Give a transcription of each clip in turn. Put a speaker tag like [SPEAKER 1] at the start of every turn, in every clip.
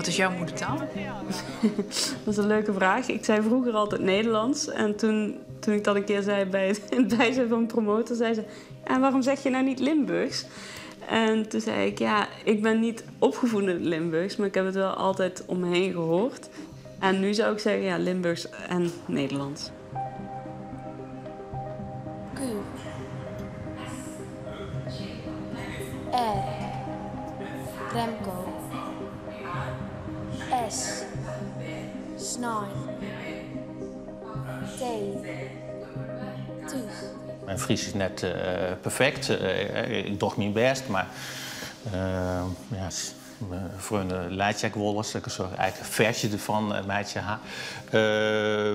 [SPEAKER 1] Wat is jouw moedertaal?
[SPEAKER 2] Dat is een leuke vraag. Ik zei vroeger altijd Nederlands. En toen, toen ik dat een keer zei bij het, in het bijzijn van een promotor, zei ze: En waarom zeg je nou niet Limburgs? En toen zei ik: Ja, ik ben niet opgevoed in het Limburgs, maar ik heb het wel altijd om me heen gehoord. En nu zou ik zeggen: Ja, Limburgs en Nederlands.
[SPEAKER 3] Q R Remco S Snein T Thús.
[SPEAKER 4] Mijn Fries is net perfect. Ik doch myn bêst, mar ja, myn freonen laitsje ek wolris dat ik in soart eigen ferzje derfan meitsje ha.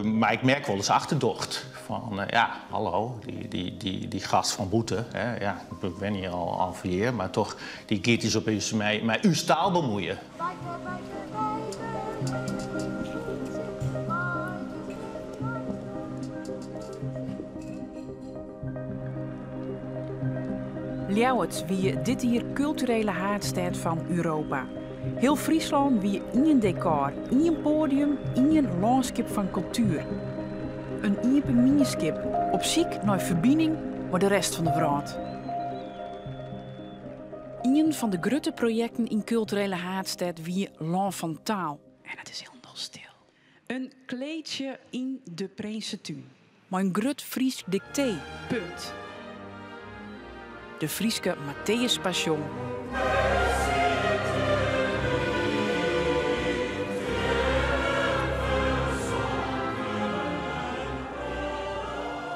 [SPEAKER 4] Mar ik merk wolris achterdocht fan ja, hallo, dy gast fan bûten, hè, ja, ik wenje hjir al jier, mar toch, dy giet dus opeens mei ús taal bemuoien.
[SPEAKER 1] Ljouwert wie dit jier kulturele haadstêd fan Europa. Hiel Fryslân wie ien dekôr, ien poadium, ien lânskip fan kultuer. In iepen mienskip, op syk nei ferbining mei de rest fan de wrâld. Ien fan de grutte projekten yn kulturele haadstêd wie Lân fan Taal. En it is hielendal stil. In kleedsje yn de Prinsetún. Mei in grut Frysk diktee. Punt. De Fryske Matthäus Passion.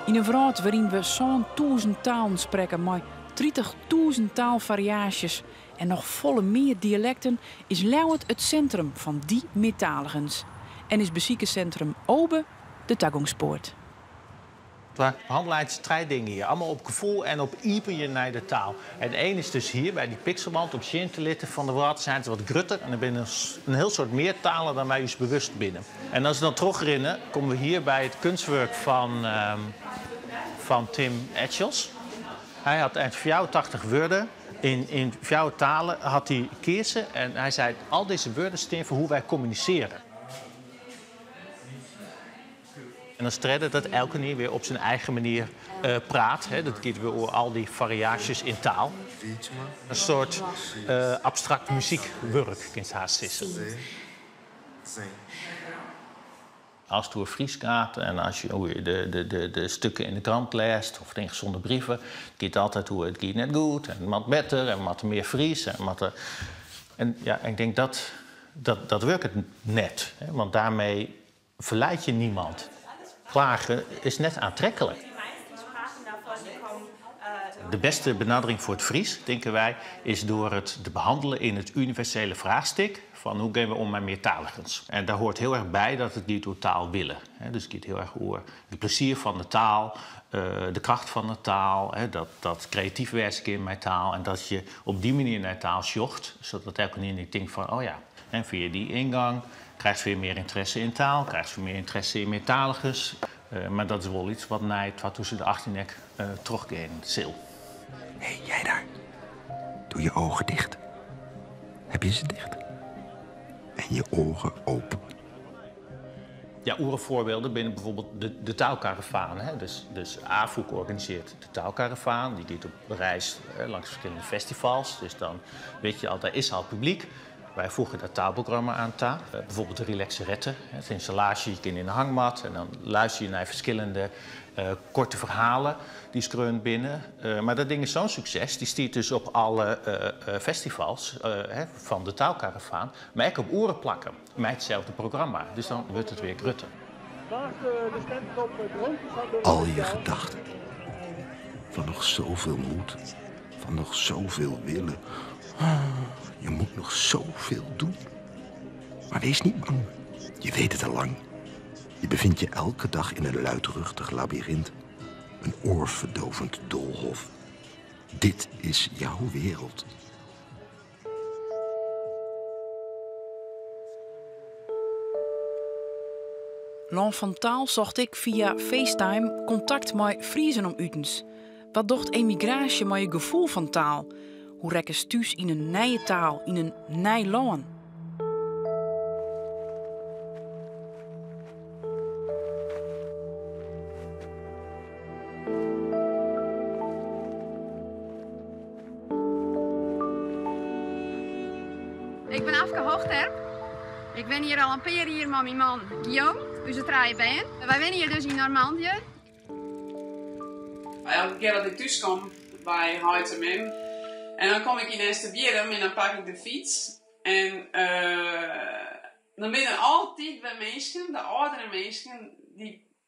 [SPEAKER 1] Yn in wrâld wêryn we 7000 talen sprekke mei 30.000 taalfariaasjes en noch folle mear dialekten is Ljouwert it sintrum fan dy meartaligens en is besikerssintrum Obe de tagongspoart.
[SPEAKER 4] We behannelje trije dingen hjir, allegear op gefoel en op iepenje nei de taal. En één is dus hjir by dy pixelwand om sjen te litten fan de wrâld zijn wat grutter en der binne in hiel soad mear talen dan wy ús bewust binne. En as we dan trochrinne, komme we hjir by it keunstwurk fan Tim Etchells. Hy hat echt 84 wurden yn fjouwer talen hat hy keazen en hy sei al dizze wurden stean foar hoe wy kommunisearje. En as tredde dat elkenien wer op syn eigen manier praat. Hè, dat giet wer oer al dy fariaasjes yn taal. In soart abstrakt muzykwurk, kinst hast sizze. As it oer Frysk gaat en as je oer de stukken yn de krant lêst of de yngezonden brieven, it giet altyd oer it giet net goed en it moat better en we moatte mear Frysk en we moatte. En ja, ik tink dat dat wurket net, hè, want daarmee verleid je niemand. Klagen is net aantrekkelijk. De beste benadering foar it Frysk, tinke wy, is troch it te behanneljen yn it universele fraachstik fan hoe gean we om mei meartaligens. En dêr heart hiel erch by dat it giet oer taal wille. Dus it giet hiel erch oer it plezier fan de taal, de kracht fan de taal, dat kreatyf wêze kin mei taal en dat je op dy manier nei taal sjocht, sadat elkenien dy't tinkt fan, oh ja, en fia dy yngang krijst wer mear ynteresse yn taal, krijst wer mear ynteresse yn meartaligens. Mar dat is wol yts wat nei 2018 ek trochgean sil.
[SPEAKER 5] Hé, jij daar. Doe je ogen dicht. Heb je ze dicht? En je oren open.
[SPEAKER 4] Ja, oare foarbylden binne bygelyks de taalkaravaan. Hè. Dus Afûk organisearret de taalkaravaan. Dy giet op reis langs ferskillende festivals. Dus dan witte je al, dêr is al publyk. Wy foegje dat taalprogramma oan ta. Bygelyks de Relaxerette. It ynstallaasje, je kinne yn de hangmat en dan lústerje je nei ferskillende koarte ferhalen dy't skreaun binne. Mar dat ding is sa'n sukses, dy stiet dus op alle festivals fan de taalkaravaan, mar ek op oare plakken mei itselde programma. Dus dan wurdt it wer grutter.
[SPEAKER 5] Al je gedachten. Van nog zoveel moed. Van nog zoveel willen. Je moet nog zoveel doen. Maar wees niet bang. Je weet het al lang. Je bevindt je elke dag in een luidruchtig labyrint. Een oorverdovend doolhof. Dit is jouw wereld.
[SPEAKER 1] Lân fan Taal socht ek fia FaceTime kontakt mei Friezen om utens. Wat docht emigraasje mei je gefoel fan taal? Hoe rekkest thús yn in nije taal, yn in nij lân?
[SPEAKER 6] Ik bin Afke Hoogterp. Ik wen hjir al in pear jier mei myn man Guillaume, ús trije bern. Wy wenje hjir dus yn Normandië.
[SPEAKER 2] Elke kear dat ik thús kom by heit en mem en dan kom ik yn Easterbierrum en dan pak ik de fyts en dan binne der altyd wer minsken, de âldere minsken,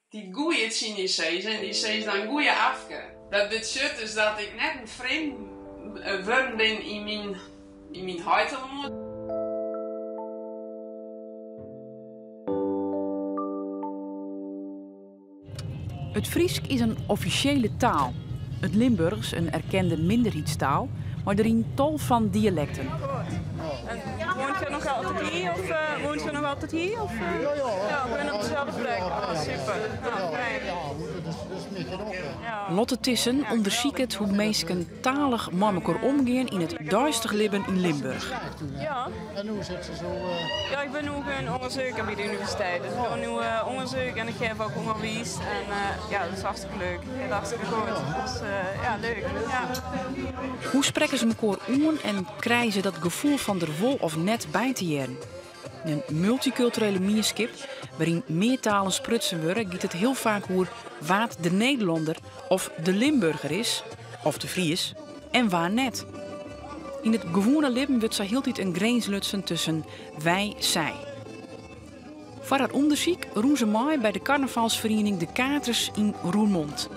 [SPEAKER 2] dy't goeie tsjin je sizze en dy sizze dan goeie Afke. Dat betsjut dus dat ik net in frjemd wurden bin yn myn, yn myn heitelân.
[SPEAKER 1] It Frysk is in offisjele taal, it Limburchs in erkende minderheidstaal, mei deryn tal fan dialekten.
[SPEAKER 2] Woont je nog altijd hier of woont je nog altijd hier? Of, Ja, ik ben op dezelfde plek. Oh, super. Nou, fijn.
[SPEAKER 1] Lotte Thissen ûndersiket hoe't minsken talich mei mekoar omgean yn it deistich libben yn Limburch.
[SPEAKER 2] Ja.
[SPEAKER 7] En hoe zit ze zo?
[SPEAKER 2] Ja, ik ben nu een onderzoeker bij de universiteit. Dus ik doe nu onderzoek en ik geef ook onderwijs. En ja, dat is hartstikke leuk. Het gaat hartstikke goed. Dus ja, leuk. Ja.
[SPEAKER 1] Hoe sprekke se mekoar oan en krije se dat gefoel fan der wol of net by te hearren? Yn in multykulturele mienskip wêryn mear talen sprutsen wurde, giet it hiel faak oer wa't de Nederlanner of de Limburger is, of de Fries, en wa net. Yn it gewoane libben wurdt sa hieltyd in grins lutsen tusken wy, sy. Foar har ûndersyk rûn se mei by de karnavalsferiening De Katers yn Roermond.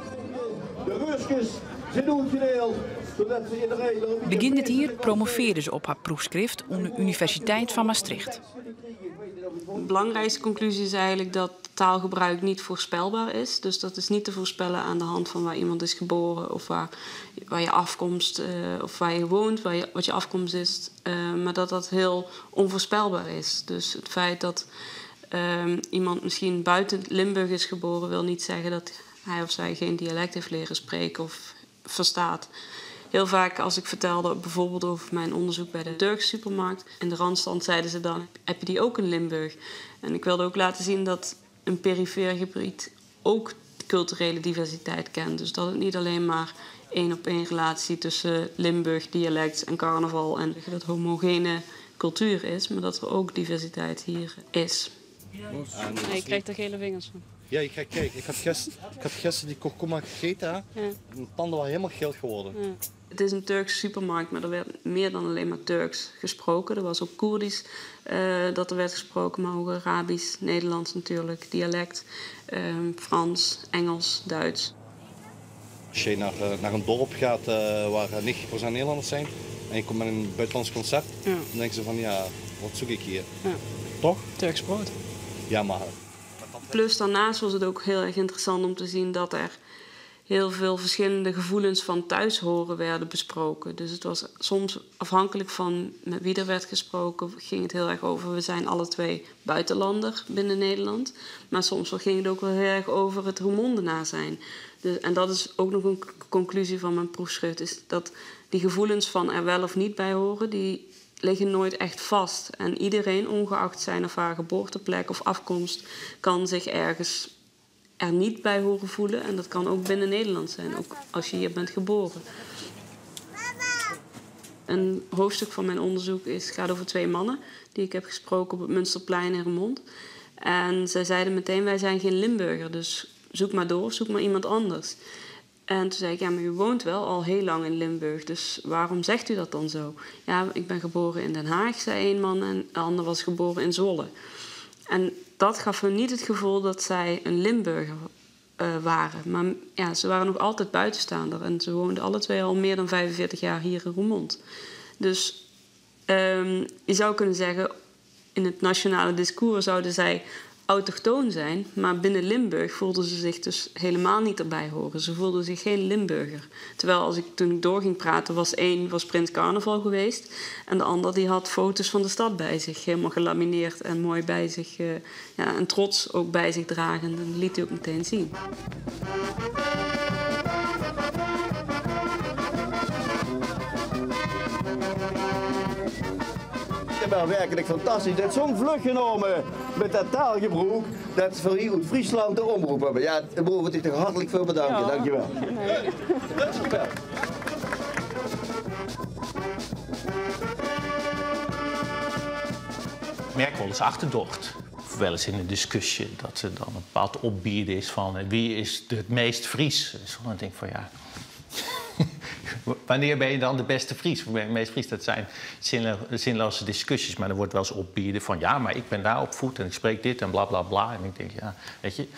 [SPEAKER 8] De Ruskes zitten origineel, zodat ze in de regel
[SPEAKER 1] Begjin dit jier promovearde se op har proefskrift oan de Universiteit fan Maastricht.
[SPEAKER 2] De belangrijkste conclusie is eigenlijk dat taalgebruik niet voorspelbaar is. Dus dat is niet te voorspellen aan de hand van waar iemand is geboren of waar je afkomst, of waar je woont, wat je afkomst is. Maar dat dat heel onvoorspelbaar is. Dus het feit dat iemand misschien buiten Limburg is geboren, wil niet zeggen dat hij of zij geen dialect heeft leren spreken of verstaat. Heel vaak als ik vertelde bijvoorbeeld over mijn onderzoek bij de Turkse supermarkt, in de Randstad zeiden ze dan, heb je die ook in Limburg? En ik wilde ook laten zien dat een perifeer gebied ook culturele diversiteit kent. Dus dat het niet alleen maar één op één relatie tussen Limburg, dialect en carnaval en dat homogene cultuur is, maar dat er ook diversiteit hier is. Nee, je krijgt er gele vingers van.
[SPEAKER 9] Ja, je krijgt, kijk, ik had gisteren die kurkuma gegeten, hè.
[SPEAKER 2] Ja.
[SPEAKER 9] Mijn tanden waren helemaal geel geworden.
[SPEAKER 2] Ja. Het is een Turkse supermarkt, maar er werd meer dan alleen maar Turks gesproken. Er was ook Koerdisch dat er werd gesproken, maar ook Arabisch, Nederlands natuurlijk, dialect, Frans, Engels, Duits.
[SPEAKER 9] Als je naar een dorp gaat waar 90% Nederlanders zijn en je komt met een buitenlands concept, dan denken ze van ja, wat zoek ik hier? Toch?
[SPEAKER 2] Turks brood.
[SPEAKER 9] Ja, maar...
[SPEAKER 2] Plus daarnaast was het ook heel erg interessant om te zien dat er heel veel verschillende gevoelens van thuishoren werden besproken. Dus het was soms afhankelijk van met wie er werd gesproken, ging het heel erg over we zijn alle twee buitenlander binnen Nederland. Maar soms ging het ook wel heel erg over het Roermondenaar zijn. En dat is ook nog een conclusie van mijn proefschrift, is dat die gevoelens van er wel of niet bij horen, die liggen nooit echt vast. En iedereen, ongeacht zijn of haar geboorteplek of afkomst, kan zich ergens er niet bij horen voelen. En dat kan ook binnen Nederland zijn, ook als je hier bent geboren. Een hoofdstuk van mijn onderzoek gaat over twee mannen die ik heb gesproken op het Munsterplein in Roermond. En zij zeiden meteen, wij zijn geen Limburger, dus zoek maar door, zoek maar iemand anders. En toen zei ik, ja, maar u woont wel al heel lang in Limburg, dus waarom zegt u dat dan zo? Ja, ik ben geboren in Den Haag, zei één man, en de ander was geboren in Zwolle. En dat gaf hun niet het gevoel dat zij een Limburger waren. Maar ze waren nog altijd buitenstaander en ze woonden alle twee al meer dan 45 jaar hier in Roermond. Dus je zou kunnen zeggen, in het nationale discours zouden zij autochtoon zijn, maar binnen Limburg voelden ze zich dus helemaal niet erbij horen. Ze voelden zich geen Limburger. Terwijl toen ik door ging praten, was één was Prins Carnaval geweest en de ander die had foto's van de stad bij zich, helemaal gelamineerd en mooi bij zich, en trots ook bij zich dragend. En dat liet hij ook meteen zien.
[SPEAKER 8] Ja, werkelijk fantastisch. Dat is zo'n vlucht genomen met dat taalgebroek dat voor hier uit Friesland de omroep hebben. Ja, daar moet ik toch hartelijk voor bedanken.
[SPEAKER 2] Ja.
[SPEAKER 8] Dankjewel.
[SPEAKER 2] Nee.
[SPEAKER 8] Dankjewel.
[SPEAKER 4] merk wolris achterdocht. Wolris yn in diskusje dat der dan in bepaald opbieden is fan wie is it meast Fries. Dus dan tink ik fan ja, wannear binne je dan de bêste Fries? Of het meest Fries? Dat zijn zinloze discussies, maar er wordt wel eens opbieden van ja, maar ik ben daar opvoed en ik spreek dit en bla bla bla. En ik denk ja, weet je,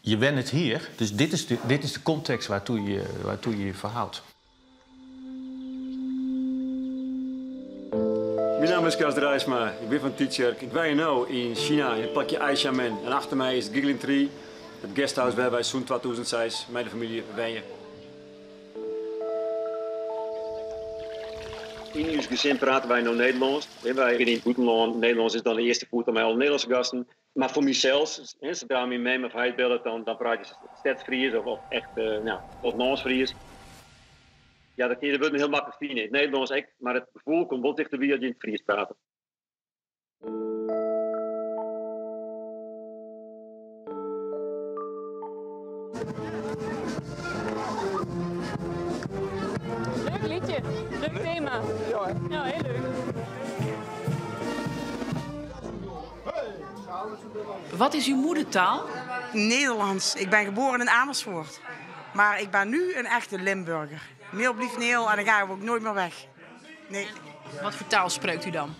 [SPEAKER 4] je bent het hier, dus dit is de context waartoe je je verhoudt.
[SPEAKER 7] Mijn naam is Cas Drijsma, ik ben van Tietjerk. Ik ben nu in China, in het plakje Aishamen. En achter mij is het Giggling Tree, het guesthouse waar wij zo'n 2006 met de familie wenje. In ons gezin praten wij nou Nederlands. Wij in het buitenland, Nederlands is dan de eerste voet met alle Nederlandse gasten. Maar voor mezelf, zodra mijn mem of hij belt, dan praat je steeds of echt nou, of Fries. Ja, dat kun je heel makkelijk vinden. In het Nederlands ook, maar het gevoel komt wel dichterbij als je in het Fries praat.
[SPEAKER 2] Leuk liedje, leuk thema. Ja, heel leuk.
[SPEAKER 1] Wat is uw moedertaal?
[SPEAKER 10] Nederlands. Ik ben geboren in Amersfoort. Maar ik ben nu een echte Limburger. Neel blieft neel en dan ga ik ook nooit meer weg. Nee.
[SPEAKER 1] Wat voor taal spreekt u dan?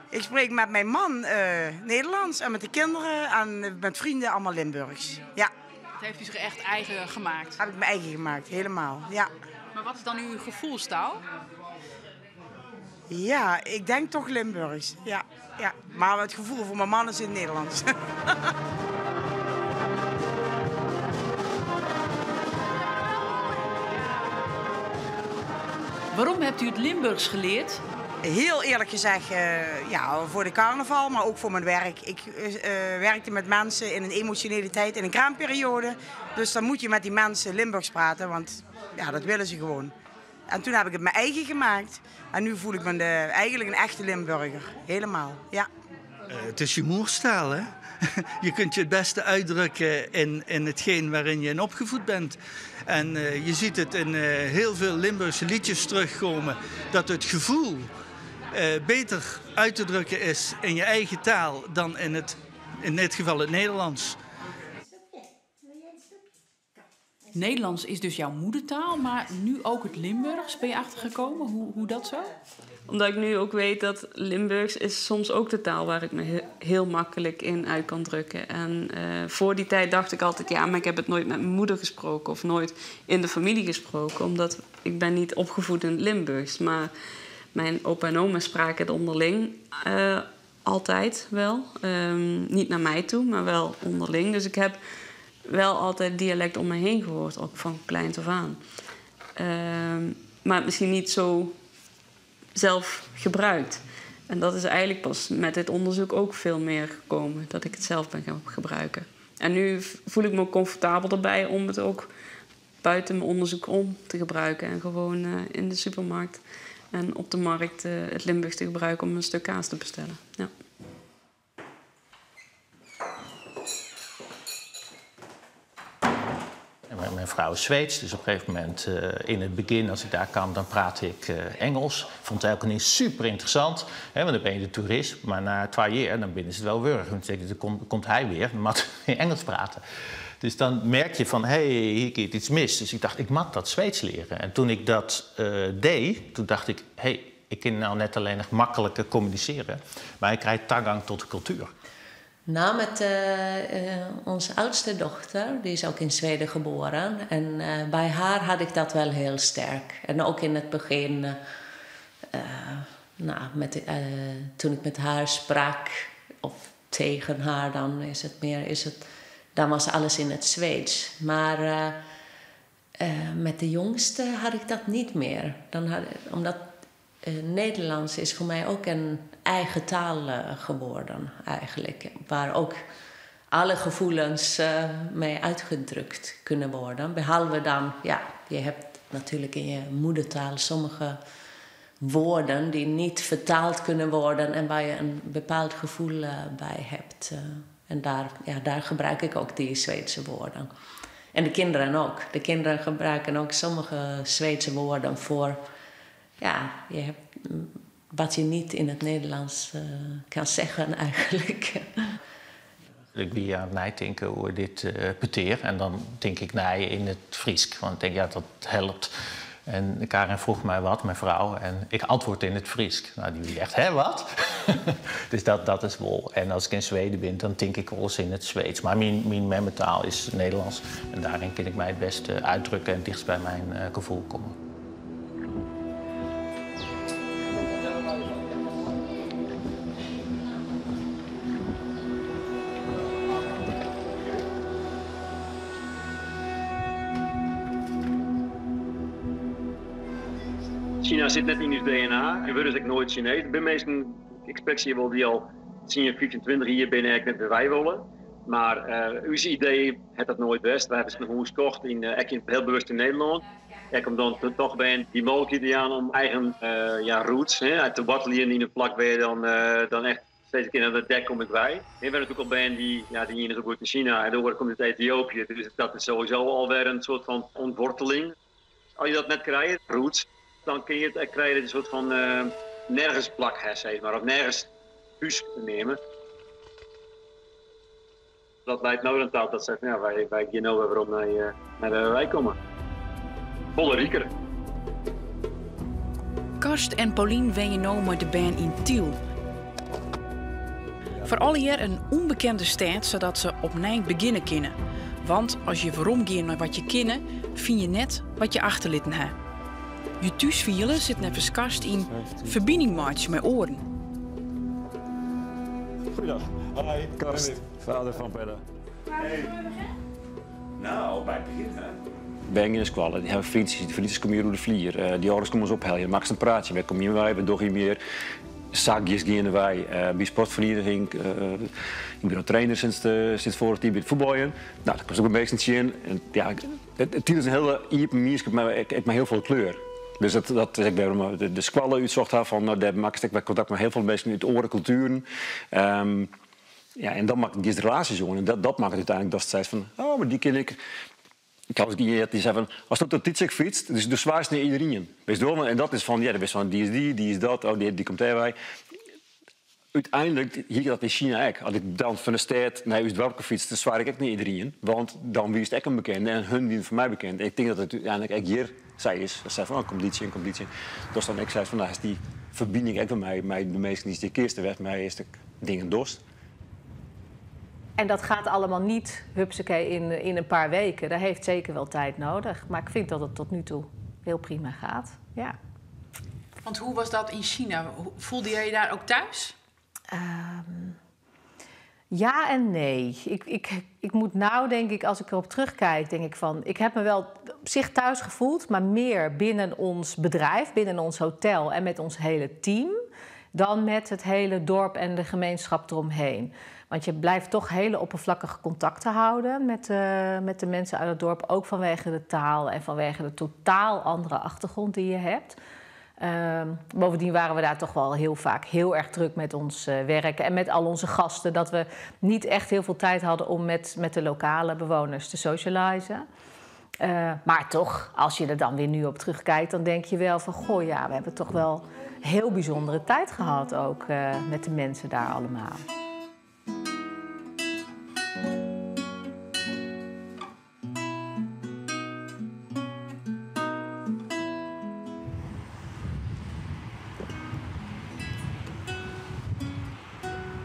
[SPEAKER 10] Ik spreek met mijn man Nederlands en met de kinderen en met vrienden allemaal Limburgs. Ja.
[SPEAKER 1] Dat heeft u zich echt eigen gemaakt?
[SPEAKER 10] Heb ik mijn eigen gemaakt, helemaal, ja.
[SPEAKER 1] Maar wat is dan uw gevoelstaal?
[SPEAKER 10] Ja, ik denk toch Limburgs. Ja, ja. Maar het gevoel voor mijn man is in het Nederlands.
[SPEAKER 1] Waarom hebt u het Limburgs geleerd?
[SPEAKER 10] Heel eerlijk gezegd, ja, voor de carnaval, maar ook voor mijn werk. Ik werkte met mensen in een emotionele tijd, in een kraamperiode. Dus dan moet je met die mensen Limburgs praten, want ja, dat willen ze gewoon. En toen heb ik het mijn eigen gemaakt. En nu voel ik me eigenlijk een echte Limburger. Helemaal, ja.
[SPEAKER 11] Het is je moerstaal, hè? Je kunt je het beste uitdrukken in hetgeen waarin je in opgevoed bent. En je ziet het in heel veel Limburgse liedjes terugkomen. Dat het gevoel beter uit te drukken is in je eigen taal dan in dit geval het Nederlands.
[SPEAKER 1] Nederlands is dus jouw moedertaal, maar nu ook het Limburgs. Ben je achtergekomen? Hoe dat zo?
[SPEAKER 2] Omdat ik nu ook weet dat Limburgs is soms ook de taal waar ik me heel makkelijk in uit kan drukken. En voor die tijd dacht ik altijd, ja, maar ik heb het nooit met mijn moeder gesproken of nooit in de familie gesproken. Omdat ik ben niet opgevoed in het Limburgs. Maar mijn opa en oma spraken het onderling altijd wel. Niet naar mij toe, maar wel onderling. Dus ik heb wel altijd dialect om me heen gehoord, ook van kleins af aan. Maar misschien niet zo zelf gebruikt. En dat is eigenlijk pas met dit onderzoek ook veel meer gekomen, dat ik het zelf ben gaan gebruiken. En nu voel ik me ook comfortabel erbij om het ook buiten mijn onderzoek om te gebruiken. En gewoon in de supermarkt en op de markt het Limburgs te gebruiken om een stuk kaas te bestellen. Ja.
[SPEAKER 4] Mijn vrouw is Zweeds, dus op een gegeven moment in het begin, als ik daar kwam, dan praatte ik Engels. Vond het eigenlijk niet super interessant, hè, want dan ben je de toerist. Maar na 2 jaar, dan binnen ze het wel wurg. Want dan denk ik, dan komt hij weer, dan moet hij Engels praten. Dus dan merk je van, hé, hey, hier gaat iets mis. Dus ik dacht, ik moet dat Zweeds leren. En toen ik dat deed, toen dacht ik, hé, hey, ik kan nou net alleen nog makkelijker communiceren, maar ik krijg toegang tot de cultuur.
[SPEAKER 12] Nou, met onze oudste dochter, die is ook in Zweden geboren. En bij haar had ik dat wel heel sterk. En ook in het begin, toen ik met haar sprak, of tegen haar, dan is het meer, is het, dan was alles in het Zweeds. Maar met de jongste had ik dat niet meer. Omdat Nederlands is voor mij ook een eigen taal geworden eigenlijk. Waar ook alle gevoelens mee uitgedrukt kunnen worden. Behalve dan, ja, je hebt natuurlijk in je moedertaal sommige woorden die niet vertaald kunnen worden en waar je een bepaald gevoel bij hebt. En daar gebruik ik ook die Zweedse woorden. En de kinderen ook. De kinderen gebruiken ook sommige Zweedse woorden voor... Ja, je hebt Wat je niet in het Nederlands kan zeggen eigenlijk.
[SPEAKER 4] Ik wie oan it neitinken oer dit petear en dan tink ik nei yn it Frysk, want ik tink ja, dat helpt. En Karin froech my wat, myn frou, en ik antwurd yn it Frysk. No, dy wie echt, hè, wat? Dus dat is wol. En as ik yn Sweden bin, dan tink ik wolris yn it Sweeds. Mar myn memmetaal is Nederlânsk en dêryn kin ik my it bêste útdrukke en tichtst by myn gefoel komme.
[SPEAKER 7] Sina sit net yn ús DNA. Wy wurde dus ek noait Sinees. Der binne minsken, ik sprek se hjir wol, dy't al 10, 15, 20 jier binne ek net wêr't wy wolle. Mar ús idee hat dat noait west. Wy hawwe in hûs kocht, yn, ek yn, hiel bewust yn Nederlân. Ek om dan toch bern dy mooglikheid te jaan om eigen ja, roots hè, te woarteljen yn in plak wêr je dan echt sizze kinne, dêr kom ik wei. We hawwe natuerlik al bern dy, ja, dy iene is opgroeid yn Sina en de oare komt út Etiopië. Dus dat is sowieso alwer in soart fan ûntworteling. As je dat net krije, roots, dan kin je it ek krije dat je in soart fan nergens plak ha, sis mar, of nergens thús neame. Dat leit no dan ta dat se ja, wy gean no wer werom nei nei wêr wy komme. Folle riker.
[SPEAKER 1] Karst en Paulien wenje no mei de bern yn Tiel. Foar allegear in ûnbekende stêd, sadat se opnij begjinne kinne. Want as je weromgean nei wat je kinne, fine je net wat je achterlitten ha. Je thúsfielen sit neffens Karst yn ferbining meitsje mei oaren.
[SPEAKER 13] Goeiedag. Hi, Karst, vader van Pelle. Hey. Nou, by it begjin, hè. Bern yn 'e skoalle, dy hawwe vriendjes, dy vriendjes komme hjir oer de flier. Dy âlders komme ons opheljen, makkest in praatsje, wêr komme jim wei, wat dogge jim hjir? Sa giest geandewei. By sportferieniging, ik bin no trainer sinds, sinds foarich tiid by it fuotbaljen. No, dêr komst ek wol minsken tsjin. En, ja, it is in hiele iepen mienskip, mar ek mei hiel folle kleur. Dus dat is ek wêrom we de skoalle útsocht ha fan, no, dêr makkest ek wer kontakt mei hiel folle minsken út oare kultueren. Ja, en dan makket giest relaasjes oan en dat makket úteinlik datst seist fan, oh, mar dy kin ik. Ik ha ien heard dy sei fan, ast op de Tytsjerk fytst, dus do swaaist nei iderien. Witst wol, en dat is fan, ja, dan witst fan, dy is dy, dy is dat, oh, dy komt dêrwei. Uteinlik hie ik dat yn Sina ek. As ik dan fan de stêd nei ús doarpke fytste, dan swaaide ik ek nei iderien. Want dan wiest ek in bekende en hun wienen foar my bekend. En ik tink dat it úteinlik ek hjir sa is. Dat sei fan, oh, kom dy tsjin, kom dy tsjin. Datst dan ek seist fan, no, hast dy ferbining ek wer mei de minsken dy'tst hjir kearste west mei earst ek dingen dochst.
[SPEAKER 14] En dat gaat allemaal niet, hupsakee, in een paar weken. Dat heeft zeker wel tijd nodig. Maar ik vind dat het tot nu toe heel prima gaat. Ja.
[SPEAKER 1] Want hoe was dat in China? Voelde jij je daar ook thuis?
[SPEAKER 14] Ja en nee. Ik moet nou, denk ik, als ik erop terugkijk, denk ik van... Ik heb me wel op zich thuis gevoeld, maar meer binnen ons bedrijf, binnen ons hotel en met ons hele team, dan met het hele dorp en de gemeenschap eromheen. Want je blijft toch hele oppervlakkige contacten houden met de mensen uit het dorp. Ook vanwege de taal en vanwege de totaal andere achtergrond die je hebt. Bovendien waren we daar toch wel heel vaak heel erg druk met ons werk en met al onze gasten. Dat we niet echt heel veel tijd hadden om met de lokale bewoners te socializen. Maar toch, als je er dan weer nu op terugkijkt, dan denk je wel van... goh, ja, we hebben toch wel een heel bijzondere tijd gehad ook met de mensen daar allemaal.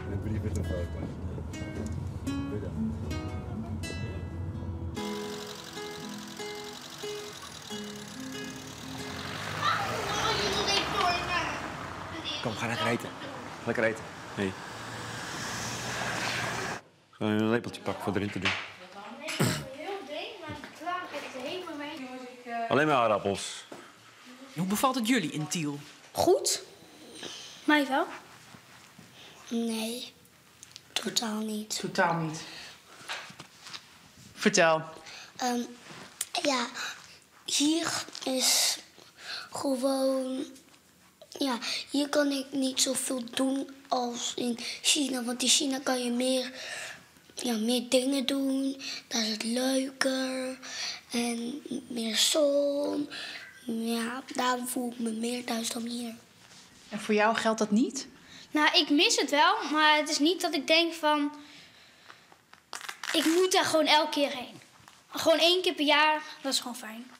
[SPEAKER 13] De brief is een foto. Kom, ga lekker eten. Lekker eten. Nee. Ga je een lepeltje pakken voor erin te doen? Alleen maar aardappels.
[SPEAKER 1] Hoe bevalt het jullie in Tiel?
[SPEAKER 3] Goed. Mij wel. Nee, totaal niet.
[SPEAKER 1] Totaal niet. Vertel.
[SPEAKER 3] Ja, hier is gewoon... Ja, hier kan ik niet zoveel doen als in China. Want in China kan je meer dingen doen. Daar is het leuker en meer zon. Ja, daar voel ik me meer thuis dan hier.
[SPEAKER 1] En voor jou geldt dat niet?
[SPEAKER 3] Nou, ik mis het wel, maar het is niet dat ik denk van... Ik moet daar gewoon elke keer heen. Gewoon één keer per jaar, dat is gewoon fijn.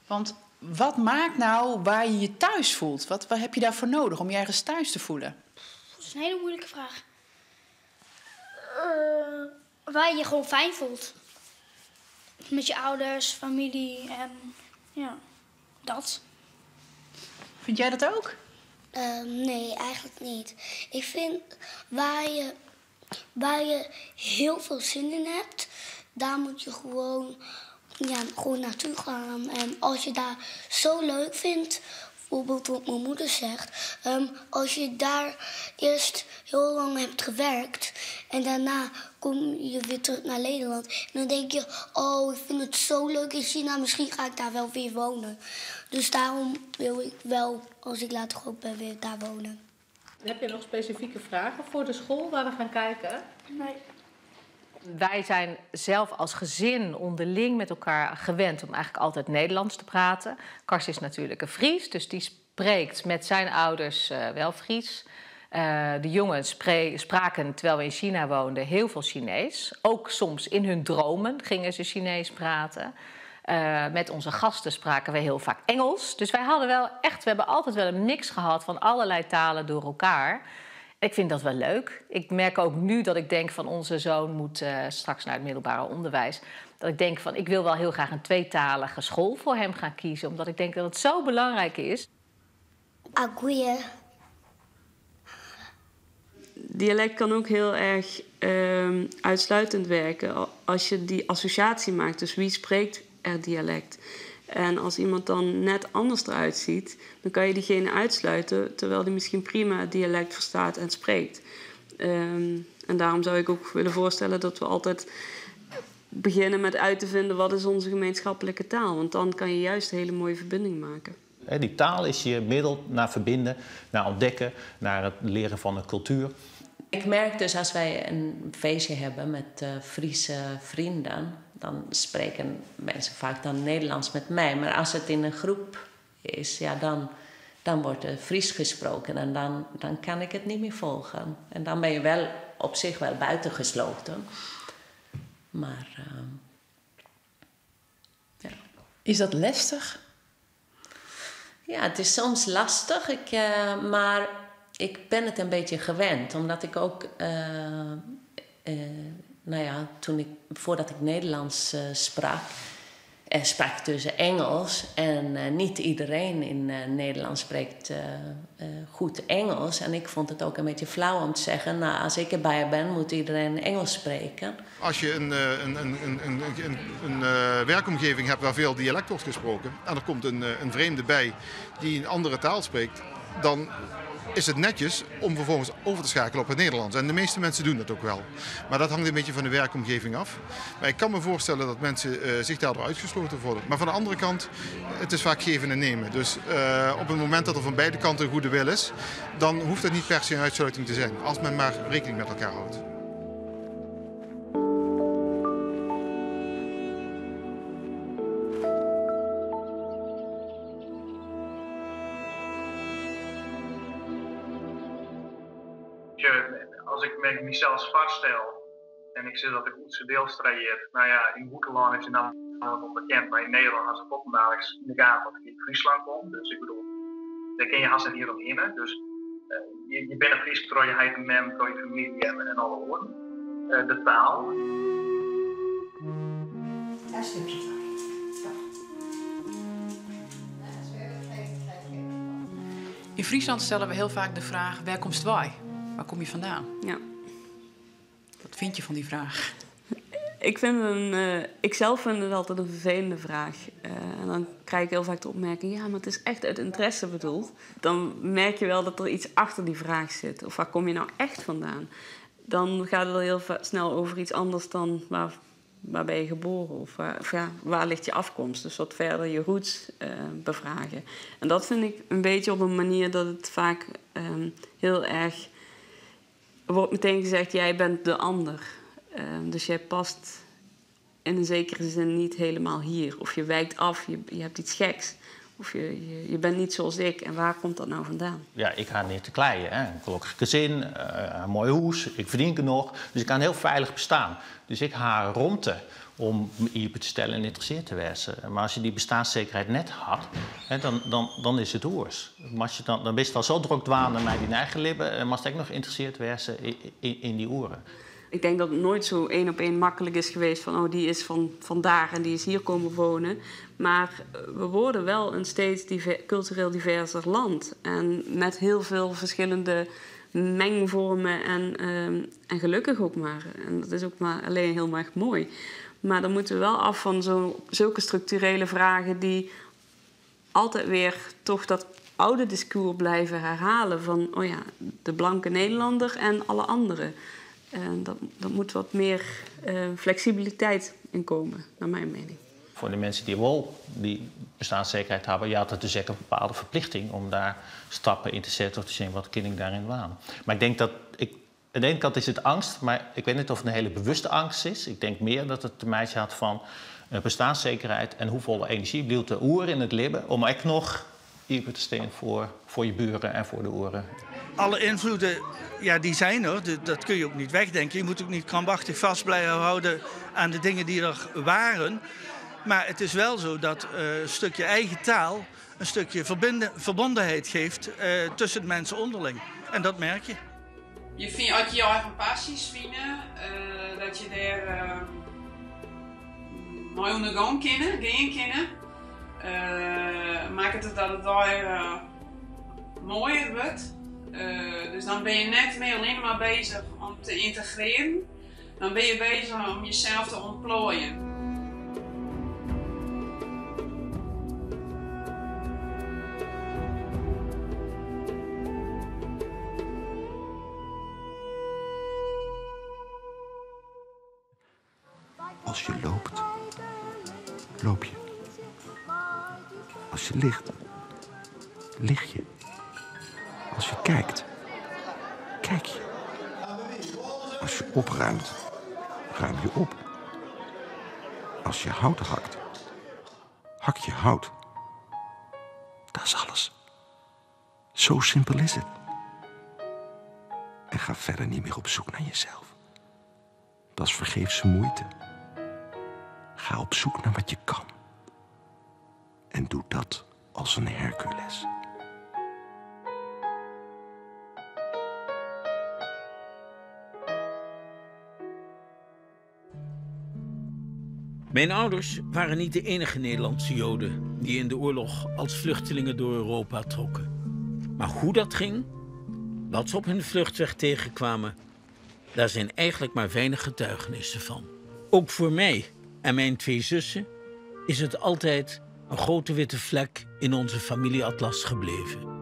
[SPEAKER 1] Want wat maakt nou waar je je thuis voelt? Wat, wat heb je daarvoor nodig om je ergens thuis te voelen?
[SPEAKER 3] Dat is een hele moeilijke vraag. Eh, waar je je gewoon fijn voelt. Met je ouders, familie en ja, dat.
[SPEAKER 1] Vind jij dat ook?
[SPEAKER 3] Nee, eigenlijk niet. Ik vind waar je, waar je heel veel zin in hebt, daar moet je gewoon, ja, gewoon naartoe gaan. En als je daar zo leuk vindt, bijvoorbeeld wat mijn moeder zegt, als je daar eerst heel lang hebt gewerkt en daarna kom je weer terug naar Nederland. En dan denk je, oh, ik vind het zo leuk in China, misschien ga ik daar wel weer wonen. Dus daarom wil ik wel, als ik later groot ben, weer daar wonen.
[SPEAKER 14] Heb je nog specifieke vragen voor de school waar we gaan kijken?
[SPEAKER 3] Nee.
[SPEAKER 14] Wij zijn zelf als gezin onderling met elkaar gewend om eigenlijk altijd Nederlands te praten. Kars is natuurlijk een Fries, dus die spreekt met zijn ouders wel Fries. De jongens spraken, terwijl we in China woonden, heel veel Chinees. Ook soms in hun dromen gingen ze Chinees praten. Met onze gasten spraken we heel vaak Engels. Dus wij hadden wel echt, we hebben altijd wel een mix gehad van allerlei talen door elkaar. Ik vind dat wel leuk. Ik merk ook nu dat ik denk van onze zoon moet straks naar het middelbare onderwijs. Dat ik denk van ik wil wel heel graag een tweetalige school voor hem gaan kiezen. Omdat ik denk dat het zo belangrijk is.
[SPEAKER 3] Agoeie.
[SPEAKER 2] Dialect kan ook heel erg uitsluitend werken als je die associatie maakt. Dus wie spreekt er dialect? En als iemand dan net anders eruit ziet, dan kan je diegene uitsluiten, terwijl die misschien prima het dialect verstaat en spreekt. En daarom zou ik ook willen voorstellen dat we altijd beginnen met uit te vinden wat is onze gemeenschappelijke taal. Want dan kan je juist een hele mooie verbinding maken.
[SPEAKER 4] Die taal is je middel naar verbinden, naar ontdekken, naar het leren van een cultuur.
[SPEAKER 12] Ik merk dus als wij een feestje hebben met Friese vrienden, dan spreken mensen vaak dan Nederlands met mij. Maar als het in een groep is, ja, dan wordt er Fries gesproken en dan kan ik het niet meer volgen. En dan ben je wel op zich wel buitengesloten. Maar, ja.
[SPEAKER 1] Is dat lastig?
[SPEAKER 12] Ja, het is soms lastig, maar ik ben het een beetje gewend. Omdat ik ook, nou ja, voordat ik Nederlands sprak, sprak ik dus Engels. En niet iedereen in Nederland spreekt goed Engels. En ik vond het ook een beetje flauw om te zeggen, nou, als ik erbij ben, moet iedereen Engels spreken.
[SPEAKER 15] Als je een werkomgeving hebt waar veel dialect wordt gesproken en er komt een vreemde bij die een andere taal spreekt, dan is het netjes om vervolgens over te schakelen op het Nederlands. En de meeste mensen doen dat ook wel. Maar dat hangt een beetje van de werkomgeving af. Maar ik kan me voorstellen dat mensen zich daardoor uitgesloten worden. Maar van de andere kant, het is vaak geven en nemen. Dus op het moment dat er van beide kanten een goede wil is, dan hoeft het niet per se een uitsluiting te zijn. Als men maar rekening met elkaar houdt.
[SPEAKER 16] Als ik met mezelf vaststel en ik zeg dat ik Oetse Deelstra hier, nou ja, in Boekeland is je naam onbekend, maar in Nederland als het ook dadelijk in de gaten dat ik in Friesland kom. Dus ik bedoel, daar ken je haast hier omheen. Dus je bent een Fries, door je heid en mem, door je familie en alle woorden. De taal.
[SPEAKER 10] Daar stukje van.
[SPEAKER 1] In Friesland stellen we heel vaak de vraag, waar komst wij? Waar kom je vandaan?
[SPEAKER 2] Ja.
[SPEAKER 1] Wat vind je van die vraag?
[SPEAKER 2] Ik zelf vind het altijd een vervelende vraag. En dan krijg ik heel vaak de opmerking, ja, maar het is echt uit interesse bedoeld. Dan merk je wel dat er iets achter die vraag zit. Of waar kom je nou echt vandaan? Dan gaat het al heel snel over iets anders dan waar ben je geboren? Of waar ligt je afkomst? Dus wat verder je roots bevragen. En dat vind ik een beetje op een manier dat het vaak heel erg... Er wordt meteen gezegd, jij bent de ander. Dus jij past in een zekere zin niet helemaal hier. Of je wijkt af, je hebt iets geks. Of je, je, je bent niet zoals ik. En waar komt dat nou vandaan?
[SPEAKER 4] Ja, ik ha neat te kleien. Hè. In gelokkich gesin, in moai hûs, ik ferdien genôch. Dus ik ha in hiel feilich bestean. Dus ik ha romte om my iepen te stellen en ynteressearre te wêzen. Mar as je dy besteanssekerheid net hat, hè, dan is it oars. Mar dan bist al sa drok dwaande mei dyn eigen libben en moatst ek noch ynteressearre wêze yn dy oaren.
[SPEAKER 2] Ik denk dat het nooit zo één op één makkelijk is geweest van oh, die is van vandaar en die is hier komen wonen. Maar we worden wel een steeds cultureel diverser land. En met heel veel verschillende mengvormen en gelukkig ook maar. En dat is ook maar alleen heel erg mooi. Maar dan moeten we wel af van zulke structurele vragen die altijd weer toch dat oude discours blijven herhalen van, oh ja, de blanke Nederlander en alle anderen. En dat moet wat meer flexibiliteit in komen, naar mijn mening.
[SPEAKER 4] Foar de minsken dy't wol dy besteanssekerheid hawwe, ja, dat is ek in bepaalde ferplichting om dêr stappen yn te setten of te sjen wat kin ik dêryn dwaan. Mar ik tink dat ik, oan de iene kant is it eangst, mar ik wit net oft it in hiele bewuste eangst is. Ik tink mear dat it te meitsjen hat fan besteanssekerheid en hoefolle enerzjy bliuwt der oer yn it libben om ek noch iepen te stean foar je buren en foar de oaren.
[SPEAKER 11] Alle invloeden, ja, die zijn er. Dat kun je ook niet wegdenken. Je moet ook niet krampachtig vast blijven houden aan de dingen die er waren. Maar het is wel zo dat een stukje eigen taal een stukje verbondenheid geeft tussen de mensen onderling. En dat merk je.
[SPEAKER 17] Je fynt, as je je eigen passys fine, dat je dêr mei oan de gong kinne, gean kinne. Makket it dat it dei moaier wurdt. Dus dan binne je net mear allinne mar beuzich om te yntegrearjen. Dan binne je beuzich om jesels te ûntploaien.
[SPEAKER 5] Als je loopt, loop je. Als je ligt, lig je. Als je kijkt, kijk je. Als je opruimt, ruim je op. Als je hout hakt, hak je hout. Dat is alles. Zo simpel is het. En ga verder niet meer op zoek naar jezelf. Dat is vergeefse moeite. Ga op zoek naar wat je kan. En doe dat als een Hercules.
[SPEAKER 11] Mijn ouders waren niet de enige Nederlandse Joden die in de oorlog als vluchtelingen door Europa trokken. Maar hoe dat ging, wat ze op hun vluchtweg tegenkwamen, daar zijn eigenlijk maar weinig getuigenissen van. Ook voor mij en mijn twee zussen is het altijd een grote witte vlek in onze familieatlas gebleven.